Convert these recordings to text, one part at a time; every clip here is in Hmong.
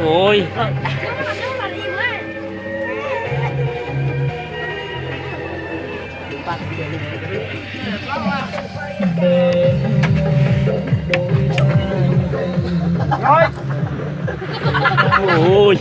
Ui. Ui.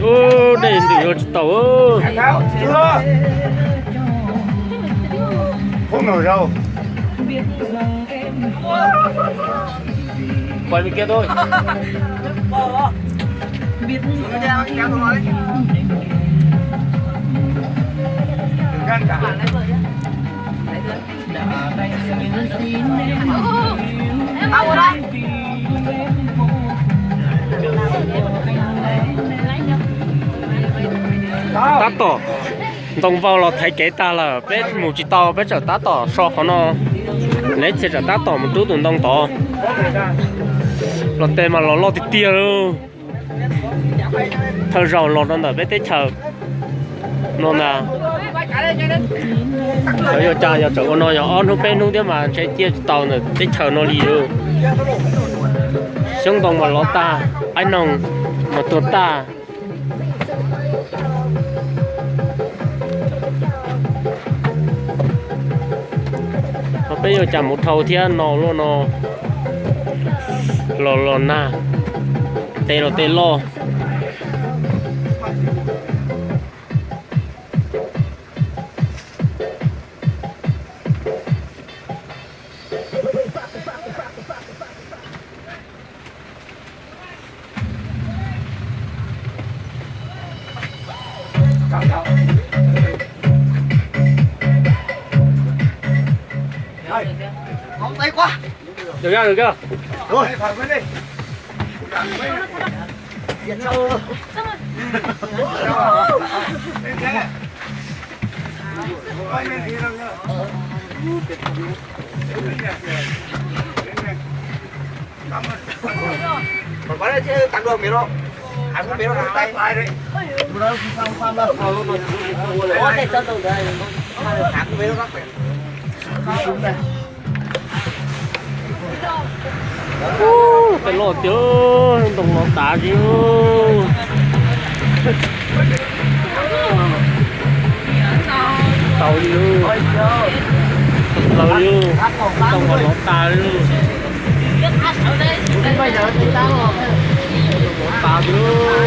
Ub, dej ntws yuav tsis tau. Quay bên kia thôi. Tab tom ntoo vau los thaiv kev tag lawm, peb mus tsis tau, peb tseem tab tom so qhov no. Lawv txhia tseem tab tom mus rub tus ntoo tod. Los tes mas los loj tiag tiag lauj. Thawj zaug los rau ntawm peb teb chaws no na. Yuav cas yog tseem ua no yog ob hnub peb hnub thiab mas ntshe ciaj tsis tau ntawm teb chaws no li lauj. Xyoob ntoo mas lov tag, qaib noog mas tuag tag. Peb yuav cas mus dhau thiab no luaj no. Los los nag, tes los tes loj. Ub, peb loj tiag, ntoo lov tas li. Tau li lauj. Tau li lauj. Ntoo lov tas li lauj. Lov tas li lauj.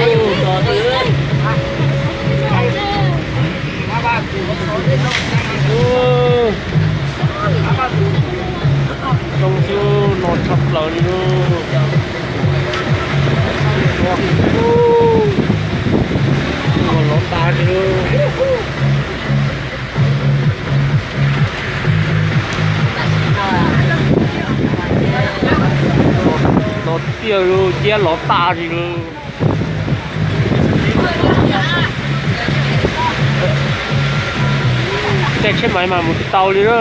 Ntoo xwb no tshaj plaws li lauj. Lov tas li lauj. Lov tiag lauj, ciab lov tas li lauj. Caij tsheb maiv mas mus tsis tau li na.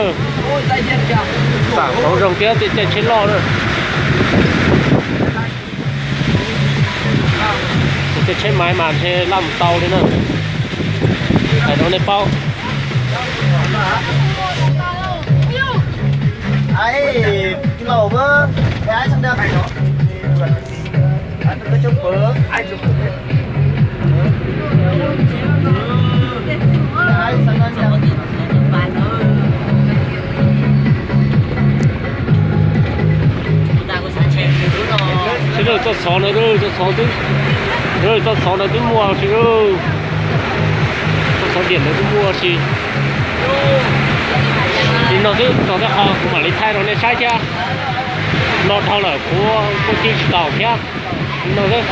Xam tau zoo thiab caij tsheb loj na. Caij tsheb maiv mas ntshe laj mus tau li na. Hais rau nej paub. Txoj xov no, txoj xov twb, txoj xov no twb muaj si, txoj xov diam no twb muaj si. Li no xwb, txog tej qho kuv mam li thaij rau nej saib thiab. No dhau lawm kuv kuj cwb tsis tau thiab. Li no xwb.